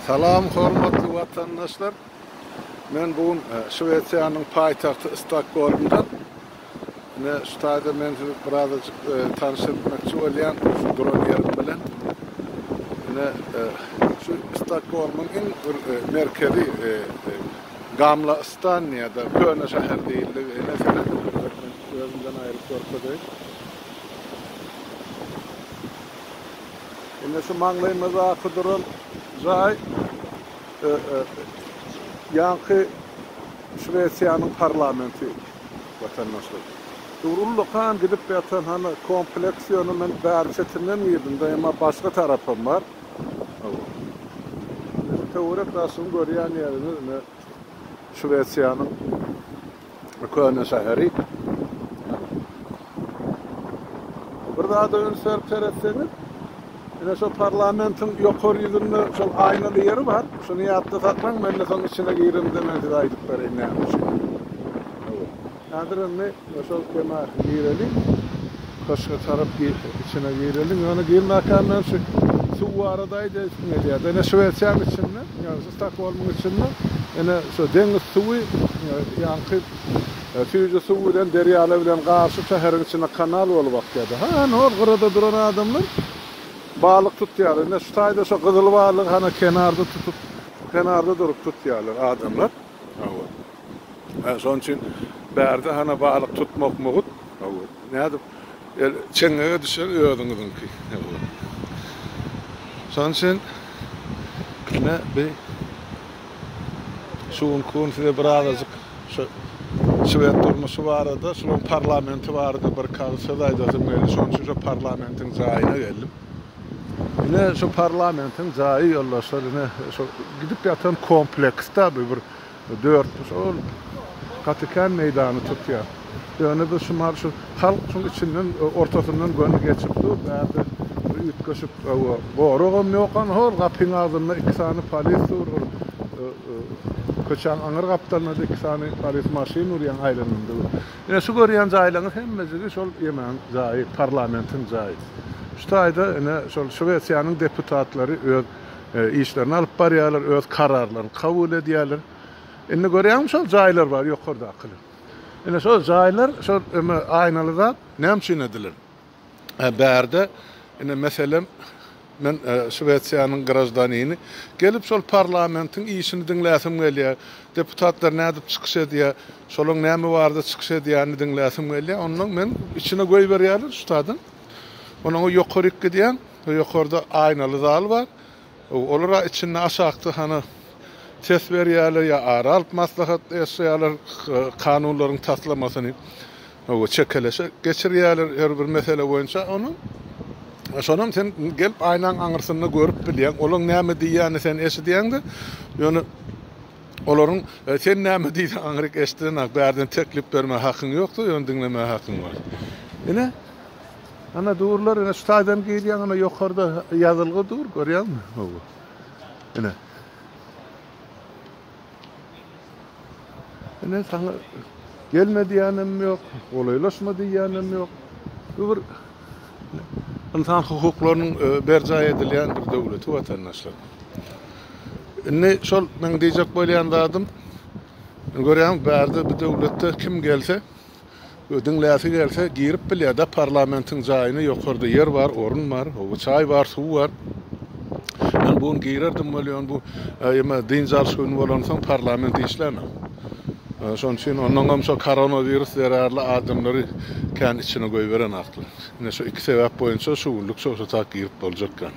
Salam hormatly watandaşlar. Men bu gün Şwesiýanyň paýtagty Stokgolmdan. Ine şu taýda men sizi birazajyk tanyş etmekçi bolýan şu duran ýerim bilen. Ine şu Stokgolmyň iň bir merkezi Gamla Stan ýa-da Köne şäher diýildigi ine serediň men özümden aýryp görkezeýin. Ine şu maňlaýymyzdaky duran jaý ýaňky Şwesiýanyň parlamenti watandaşlar. Dur ullakan gidip ýatan hany kompleks ýöne men bäri çetinden girdim-de emma başga tarapam bar. Hawa. Ine şu töwerek daşyň görýän ýeriňiz ine Şwesiýanyň köne şäheri. Bir zada üns berip seretseňiz, ine şo parlamentiň ýokary ýüzünde şol aýnaly ýeri bar. Şuny ýatda saklaň, men-de soň içine giremde men size aýdyp bereýin näme üçin. Hawa. Häzir indi şol kema gireliň. Köşge tarap içine gireliň. Ýöne girmäkäm men şu suw barada aýdaýasym gelýär. Ine Şwesiýanyň içinde, ýagny şu Stokgolmyň içinde ine şu deňiz suwy ýaňky Süýji suw bilen derýalar bilen garyşyp şäheriň içinde kanal bolup akýardy. Hany hol gyrada duran adamlar balyk tutýarlar. Ine şu taýda şo gyzyl balygy hana kenarda tutup, kenarda durup tutýarlar adamlar. Hawa. Hä şonuň üçin bärde hana balyk tutmak mugt. Hawa. Nädip el çeňňege düşer özüňiziňki. Hawa. Şonuň üçin ine bi Şu günki gün size birazajyk şu şwed durmuşy barada, şularyň parlamenti barada bir kagyz söz aýdasym geldi. Şonuň üçin şu parlamentiň jaýyna geldim. Ine şu parlamentiň jaýy ýoldaşlar, ine şu gidip ýatan kompleksda bu bir dörtburç ol gaty kän meýdany tutýar. Ýöne biz şu mahal şu halk şuň içinden ortasyndan göni geçip dur. Bärde bir üýtgeşik goragam ýok. Ana hol gapyň agzynda iki sany polis dur. Ol köçäň aňyr gapdalynda-da iki sany polis maşyn dur ýaňy aýlanynda dur. Ine şu görýän jaýlaryňyz hemmejigi şol ýemäň jaýy, parlamentiň jaýy. Şu taýda ine şol Şwesiýanyň deputatlary öz işlerini alyp barýarlar, öz kararlaryny kabul edýärler. Indi görýäňmi şol jaýlar bar ýokardakylar. Ine şol jaýlar, şol öme aýnaly zat näme üçin edilen? Bärde ine meselem men Şwesiýanyň graždanini gelip şol parlamentiň işini diňläsim gelýär. Deputatlar nädip çykyş edýär, şolaň näme barada çykyş edýänini diňläsim gelýär. Ondan men içine goýberýärler şu taýdan. Onuň ýokaryk gidýäň, ýokarda aýnaly zal bar. Olar-a içinde aşakda hany ses berýärler ýa ara alyp maslahatlaşýarlar, kanunlaryň taslamasyny çekeleşe geçirýärler her bir mesele boýunça. Ony şonam sen gelip aýnaň aňyrsynda görüp bilýäň. Olaň näme diýýänini sen eşidýäň-de, ýöne olaryň sen näme diýseň aňryk eşidilenok. Bärden teklip berme hakyň ýokdur, ýöne diňlemäge hakyň bar. Ine, Ana durlar, ine şu taýdan girýäň, ana ýokarda ýazylgy dur, görýäňmi? Hawa. Ine. Ine saňa gelme diýýänem ýok, golaýlaşma diýýänem ýok. Bu bir ynsan hukuklarynyň e, berjaý edilýän bir döwleti watandaşlar. Indi şol meň diýjek bolýan zadym, görýäň, bärde bu döwletde kim gelse, Diňläsi gelse girip bilýär-de parlamentiň jaýyna ýokarda ýer bar, orun bar, hawa çaý bar, suw bar. Men bu gün girerdim welin bu eme dynç alyş güni bolansoň parlament işlänok. Şonuň üçin onnoňam şo koronawirus zerarly adamlary kän içine goýberenaklar. Ine şu iki sebäp boýunça şu günlük şo şo tak girip boljakkan.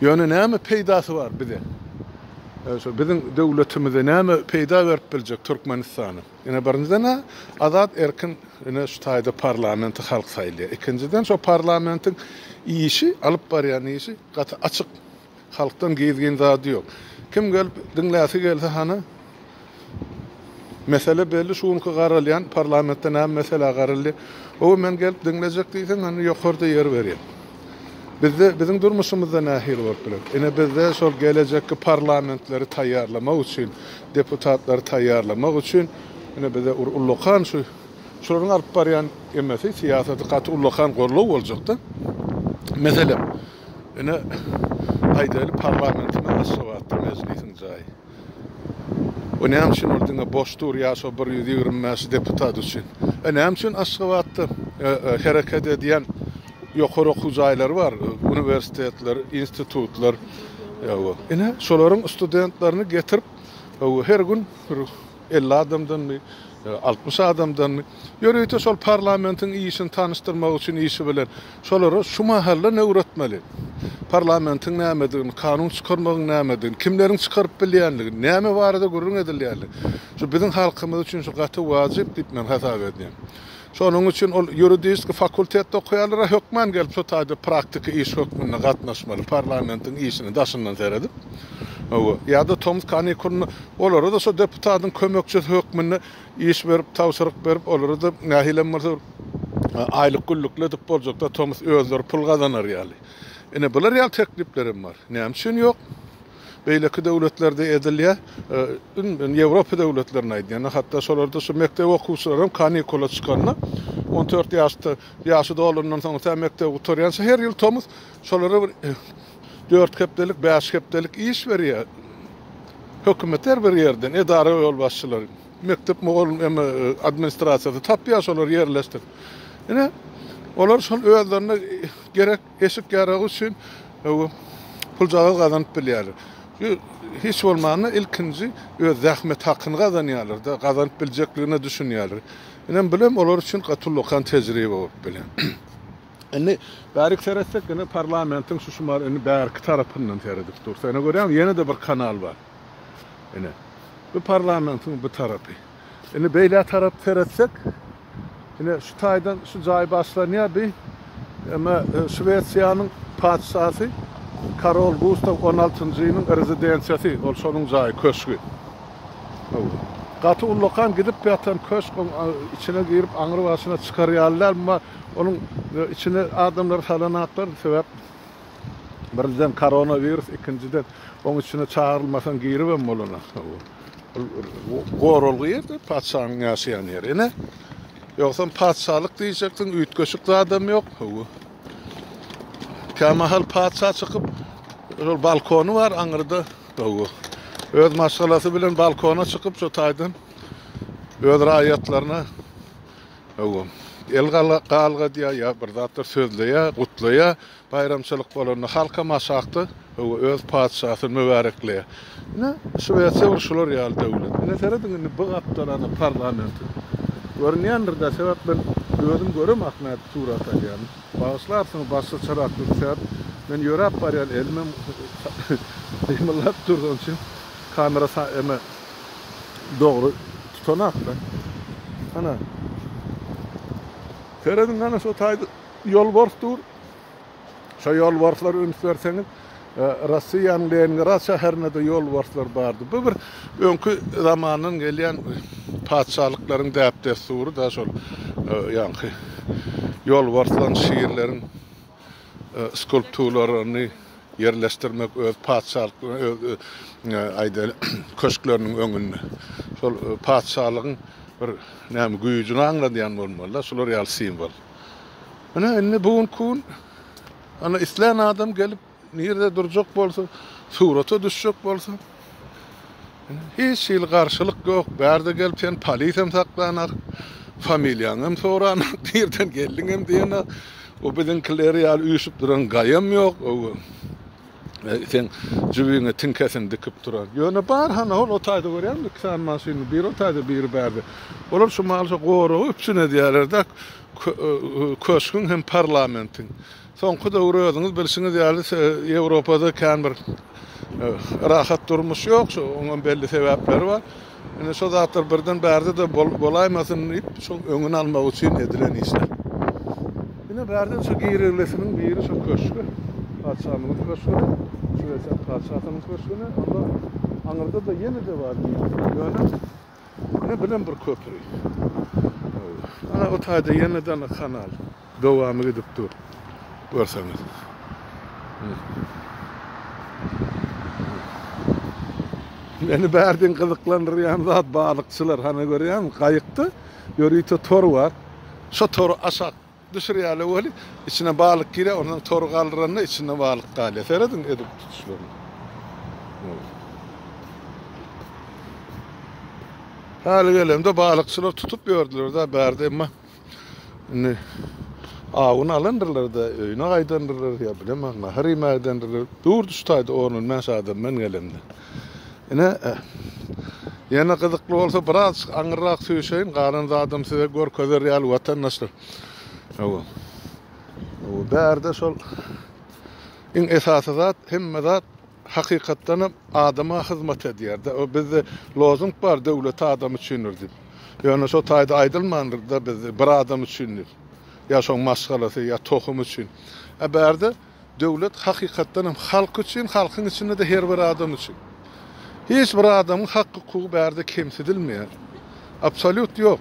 Ýöne näme peýdasy bar bize? Şo biziň döwletimize näme peýda berip biljek Türkmenistana? Ine birinjiden-ä azat erkin ine şu taýda parlamenti halk saýlaýar. Ikinjiden şo parlamentiň işi alyp barýan işi gaty açyk. Halkdan gizgin zady ýok. Kim gelip diňläsi gelse hany mesele belli şu günki garalýan parlamentde näme meselä garalýar. Ow men gelip diňlejek diýseň hany ýokarda ýer berýär. Bizde biziň durmuşymyzda nähili bolup biler? Ine bizde şol gelejekki parlamentleri taýýarlamak üçin, deputatlary taýýarlamak üçin ine bize ur ullakan şu şularyň alyp barýan emesi syýasaty gaty ullakan goldaw boljakda. Meselem, ine aýdaýly parlamentimiz Aşgabatda. Aşgabatda mejlisiň jaýy. O näme üçin ol diňe boş dur ýa şo 125 deputat üçin? E näme üçin Aşgabatda hereket edýän ýokary okuw jaýlary bar, uniwersitetler, institutlar. Ine, şolaryň studentlerini getirip, her gün bir 50 adamdanmy, 60 adamdanmy, ýörite şol parlamentiň işini tanyşdyrmak üçin işi bilen şolara şu mahaldan öwretmeli. Parlamentiň nämedigini, kanun çykarmagyň nämedigini, kimleriň çykaryp bilýändigini, näme barada gürrüň edilýändigini. Şu biziň halkymyz üçin şu gaty wajyp diýip men hasap edýän. Şonuň üçin ol ýuridiski fakultetde okaýanlara hökman gelip şo taýda praktiki iş hökmünde gatnaşmaly, parlamentiň işine daşyndan seredip. Hawa, ýa-da tomus kanikulynda olara-da şo deputatyň kömekçisi hökmünde iş berip, tabşyryk berip, olara-da nähilem bolsa bir aýlyk günlükli edip boljakda tomus özleri pul gazanar ýaly. Ine, bular ýaly tekliplerem bar. Näme üçin ýok? Beýleki döwletlerde edilýär. Men Ýewropa döwletlerini aýdýan. Hatda şolarda şu mekdep okuwçylary hem kanikula çykanda 14 ýaşda ýaşy dolandan soň tä mekdebi gutarýança her ýyl tomus şolara bir 4 hepdelik, 5 hepdelik iş berýär. Hökümet her bir ýerden edara ýolbaşçylary, mekdep mugallym hem administrasiýasy tapýar şolary ýerleşdirip. Ine, olar şol özlerine gerek Eşik-ýaragy üçin puljagaz gazanyp bilýärler. Hiç bolmanda ilkinji öz zähmet hakyny gazanýarlar-da, gazanyp biljekligine düşünýärler. Inem bilem olar üçin gaty ullakan tejribe bolup bilýär. Indi bärik seretsek, ine parlamentiň şu şumar indi bärki tarapyndan seredip dursa, ine görýäňmi, ýene-de bir kanal bar. Ine, bu parlamentiň bu tarapy. Indi beýlä tarap seretsek, ine şu taýdan şu jaý başlanýar bi. Eme Şwesiýanyň patyşasy Karol Gustaw on altynjynyň rezidensiýasy, ol şonuň jaýy, köşgi. Gaty ullakan gidip ýatan köşk, oň içine girip aňry başyna çykar ýaly däl, emma onuň içine adamlary salanaklar, sebäp birinjiden koronawirus, ikinjiden oň içine çagyrylmasaň giribem bolanok. Goralgy ýerde patyşanyň ýaşaýan ýeri. Ine, ýogsam patyşalyk diýjekdiň, üýtgeşik zadam ýok. Hawa. Kämahal patyşa çykyp, şol balkony bar aňyrda. Hawa. Öz maşgalasy bilen balkona çykyp, şo taýdan öz raýatlaryna hawa, el galgadýar ýa bir zatlar sözleýär, gutlaýar. Baýramçylyk bolanda halkam aşakda we öz patyşasyny mübärekleýär. Ine, Şwesiýa bir şular ýaly döwlet. Ine, serediň indi bu gapdal ana parlamenti. Görünýändir-dä, sebäp men özüm göremok nädip surat alýanymy. Bagyşlarsyňyz başgaçarak dur, sebäp men ýöräp barýan elimem gymyldap dur, şonuň üçin kamera eme dogry tutanok-da. Ana. Serediň ana şo taýda Ýolbars dur. Şo ýolbarslara üns berseňiz, Rossiýanyň Leningrad şäherinde-de ýolbarslar bardy. Bu bir öňki zamandan gelýän patyşalyklaryň däp-dessury-da şol ýaňky ýolbarslaryň, şirleriň skulpturalaryny ýerleşdirmek öz patyşalyk öz aýdaly köşkleriniň öňünde. Şol patyşalygyň bir näme güýjüni aňladýan bolmaly-da şular ýaly simwol. Ine indi bu günki gün ana islän adam gelip nirde durjak bolsa, surata düşjek bolsa hiç hili garşylyk ýok. Bärde gelip seni polisem saklanak, familiýaňy hem soranak, nirden geldiň hem diýenak. O biziňkiler ýaly üýşüp duran gaýam ýok. Seň jübiňe tiňkesini dikip duran. Ýöne bar hany hol o taýda görýäňmi iki sany maşyny, biri o taýda, biri bärde. Olar şu mahaly şo goragy üpjün edýärler-de, köşgüň hem parlamentiň. Soňky döwür özüňiz bilşiňiz ýaly Ýewropada kän bir rahat durmuş ýok, şo oňam belli sebäpleri bar. Ine şo zatlar birden bärde-de bolaýmasyn diýip, şoň öňüni almak üçin edilen işler. Ine bärden şo girelgesiniň biri şo köşge, patyşamyzyň köşgüne, Şwesiýanyň patyşasynyň köşgüne, onda aňyrda-da ýene-de bar girelge. Ýöne ine bilem bir köpri. Ana o taýda ýene-de ana kanal. Dowamy gidip dur. Görseňiz. Meni bärden gyzyklandyrýan zat balykçylar. Hany görýäňmi, gaýykda ýörite tor bar. Şo tory aşak düşürýärler weli, içine balyk girýär, onsoň tory galdyranda içinde balyk galýar. Serediň edip tutuşlaryna. Häli gelemde balykçylar tutup ýördüler-de bärde emma indi awuny alandyrlar-da, öýüne gaýdandyrlar ýa bilemok, nahar iýmäge gidendirler. Durdy şu taýda on-on bäş adam men gelemde. Ine, ýene gyzykly bolsa birazjyk aňyrrak süýşeýin, galan zadam size görkezer ýaly watandaşlar. Hawa. Bärde şol iň esasy zat, hemme zat Hakykatdanam adama hyzmat edýär-de. O bizde lozung bar döwlet adam üçindir diýip. Ýöne şo taýda aýdylmandyr-da bizde bir adam üçin diýip. Ýa şoň maşgalasy, ýa tohumy üçin. A bärde döwlet hakykatdanam halk üçin, halkyň içinde-de her bir adam üçin. Hiç bir adamyň hak-hukugy bärde kemsidilmeýär. Absolýut ýok.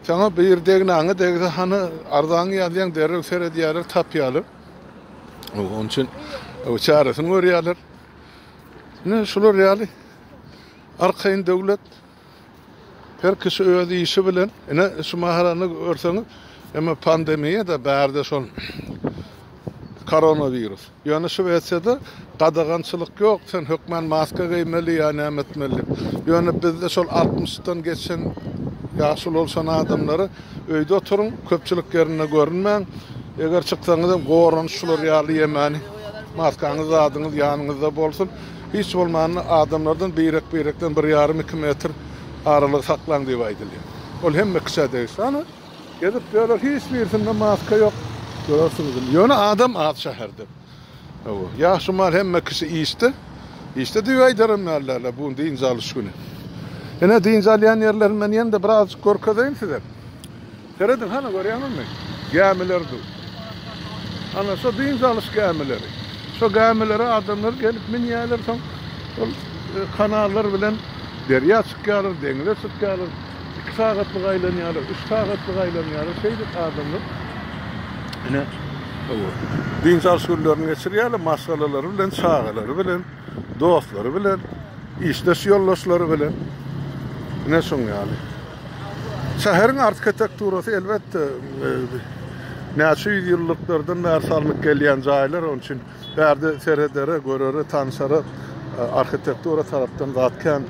Saňa bir degnaňa degse hany arzaňy ýazýaň derrew seredýärler, tapýarlar. Onuň üçin çäresini görýärler. Ine şular ýaly arkaýyn döwlet her kişi öz işi bilen ine şu mahalany görseňiz emma pandemiýa da bärde şol koronawirus. Ýöne Şwesiýada gadagançylyk ýok, sen hökman maska geýmeli ýa näme etmeli. Ýöne bizde şol altmyşdan geçen ýaşy ulalşan adamlara Öýde oturyň, köpçülik ýerinde görünmäň. Eger çyksaňyz hem goranyş şular ýaly ýemäni, maskaňyz zadyňyz ýanyňyzda bolsun. Hiç bolmanda adamlardan birek-birekden bir ýarym-iki metr aralygy saklaň diýip aýdylýar. Ol hemme kişä degişli. Ana, gezip ýörler, hiç birisinde maska ýok. Görersiňiz indi. Ýöne adam az şäherde. Hawa, ýaşy mal hemme kişi işde. Işde diýip aýdaram däldirler, bu gün dynç alyş güni. Ine, dynç alýan ýerlerini men ýene-de birazjyk görkezeýin size. Serediň, hana görýäňizmi? Gämiler dur. Ana, şo dynç alyş gämileri. Şo gämilere adamlar gelip münýärler, soň şol e, kanallar bilen derýa çykýarlar, deňize çykýarlar. 2 sagatlyk aýlanýarlar, 3 sagatlyk aýlanýarlar. Şeýdip adamlar ine dynç alyş günlerini geçirýärler maşgalalary bilen, çagalary bilen, dostlary bilen, işdeş ýoldaşlary bilen. Ine şoň ýaly. Şäheriň arhitekturasy elbetde e, näçe ýüz ýyllyklardan bäri salnyp gelýän jaýlar, onuň üçin bärde seredere, görere, tanşara e, arhitektura tarapdan zat kän.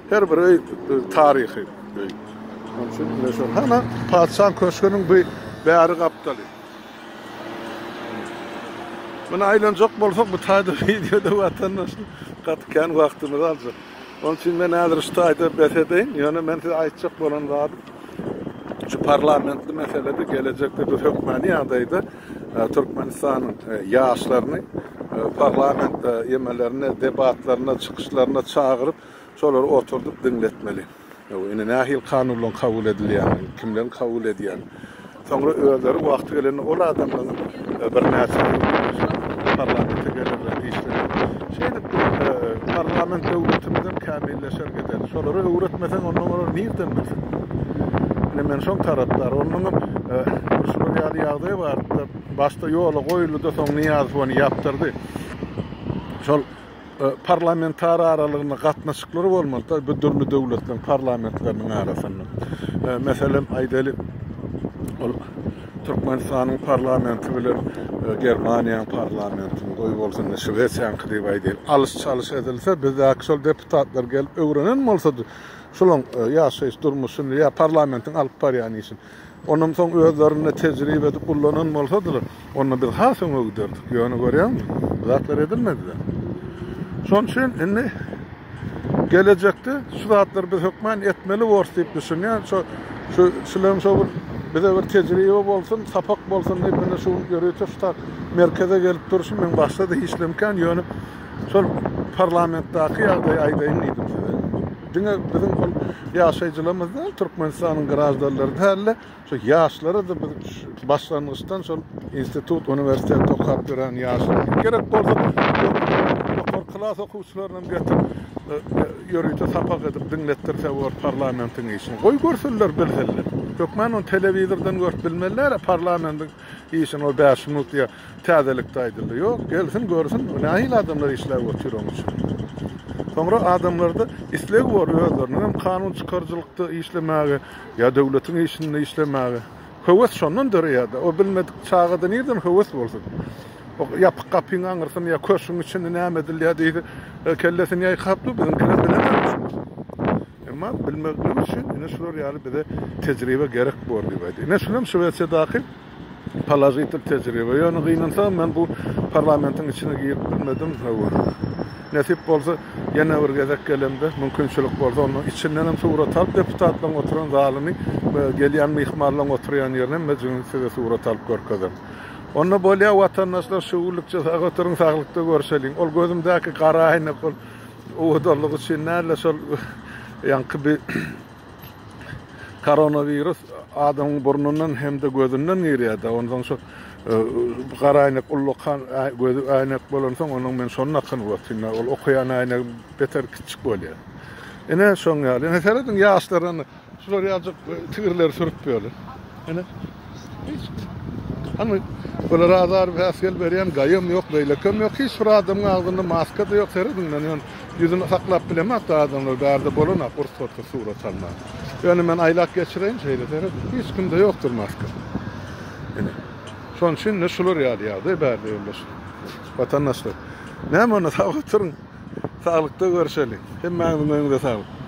Her bir öý taryhy öý. Onuň üçin ine şol. Hana patyşaň köşgüniň bu bäri gapdaly. Muny aýlanjak bolsak bu taýda wideoda watandaşlar gaty kän wagtymyzy aljak. Onuň üçin men häzir şu taýda bes edeýin. Ýöne men size aýtjak bolan zadym şu parlamentli meselede gelejekde biz hökmany ýagdaýda e, Türkmenistanyň e, ýaşlaryny e, parlament ýemelerine, debatlaryna, çykyşlaryna çagyryp Şolary oturdyp diňletmeli. Indi nähili kanunlaryň kabul edilýänini, kimleriň kabul edýänini. Soňra özleri wagty gelende ol adamlaryň birnäçe parlamente gelerler, işlerler. Şeýdip parlament döwletimizem kämilleşer gider. Şolara öwretmeseň ondan olar nirden bilsin? Ine men şoň tarapdary. Ondan hem şular ýaly ýagdaý bardy-da, başda ýola goýuldy-da soň Nyýazow ony ýapdyrdy. Şol Parlamentara aralygynda gatnaşyklar bolmaly-da bu dürli döwletleriň parlamentleriniň arasynda. Meselem, aýdaly, ol Türkmenistanyň parlamenti bilen Germaniýanyň parlamentiniň, goý bolsun, Şwesiýanyňky diýip aýdaýly, alyş-çalyş edilse, bizdäki şol deputatlar gelip öwrenen bolsady, şolaň ýaşaýyş durmuşyny ýa parlamentiň alyp barýan işini. Ondan soň özlerinde tejribe edip ullanan bolsadylar, onda biz has öňe giderdik. Ýöne görýäňmi, bu zatlar edilmedi-de. Şonuň üçin indi gelejekde şu zatlary biz hökman etmeli borus diýip düşünýän. Şo şu şulam şo bir bize bir tejribe bolsun, sapak bolsun diýip indi şu gün ýörite şu tak merkeze gelip durşum. Men başda-da işlemkän, ýöne şol parlamentdaky ýagdaýy aýdaýyn diýdim size. Diňe biziň ol ýaşaýjylarymyz däl, Türkmenistanyň graždanlary däl-de, şu ýaşlara-da biz başlangyçdan şol institut, uniwersitetde okap ýören ýaşlar, gerek bolsa ýokary klas okuwçylaryny hem getirip, ýörite sapak edip diňletdirse bor parlamentiň işini. Goý görsünler, bilsinler. Hökman ony telewizordan görüp bilmeliler parlamentiň işini ol bäş minut ýa Täzelikde aýdyldy. Ýok, gelsin, görsün, nähili adamlar işläp otyr oň üçin. Soňra adamlarda isleg bor özleriniň hem kanun çykaryjylykda işlemäge ýa döwletiň işinde işlemäge. Höwes şondan döreýär-de. O bilmedik çagada nirden höwes bolsun? O ýapyk gapyň aňyrsynda ýa köşgüň içinde näme edilýär diýse, Kellesini ýaýkap dur, biziňkiler bilemok şuny. Emma bilmeklik üçin ine şular ýaly bize tejribe gerek bor diýip aýdýar. Ine şulam Şwesiýadaky položitel tejribe. Ýöne gynansagam men bu parlamentiň içine girip bilmedim. Hawa. Nesip bolsa ýene bir gezek gelemde mümkinçilik bolsa onda içinden hem surat alyp deputatlaryň oturan zalyny we gelýän myhmanlaryň oturýan ýerini hemmejigini size surat alyp görkezerin. Onda bolýa watandaşlar şu günlükçe sag oturyň saglykda görşeliň. Ol gözümdäki gara aýnak ol owadanlyk üçin dälde şol ýaňky bir koronawirus adamyň burnundan hem-de gözünden girýär-de. Onsoň şo gara aýnak ullakan gözi aýnak bolansoň onuň men şony dakynyp otyryn. Ol okaýan aýnagym beter kiçjik bolýar. Ine şoň ýaly. Ine serediň ýaşlar indi şular ýaljyk tigirleri sürüp ýörler. Ine. Hiç. Hany bular azar päsgel berýän gaýam ýok, beýlekem ýok. Hiç bir adamyň agzynda maska-da ýok. Serediň men ýöne ýüzüni saklap bilemok-da adamlar bärde bolanok rugsatsyz surat almaga. Ýöne men aýlap geçireýin şeýle serediň. Hiç kimde ýokdur maska. Ine. Şonuň üçin ine şular ýaly ýagdaý bärde ýoldaşlar. Watandaşlar. Näme onda sag oturyň. Saglykda görşeliň. Hemmäňiziň öňüňize saglyk.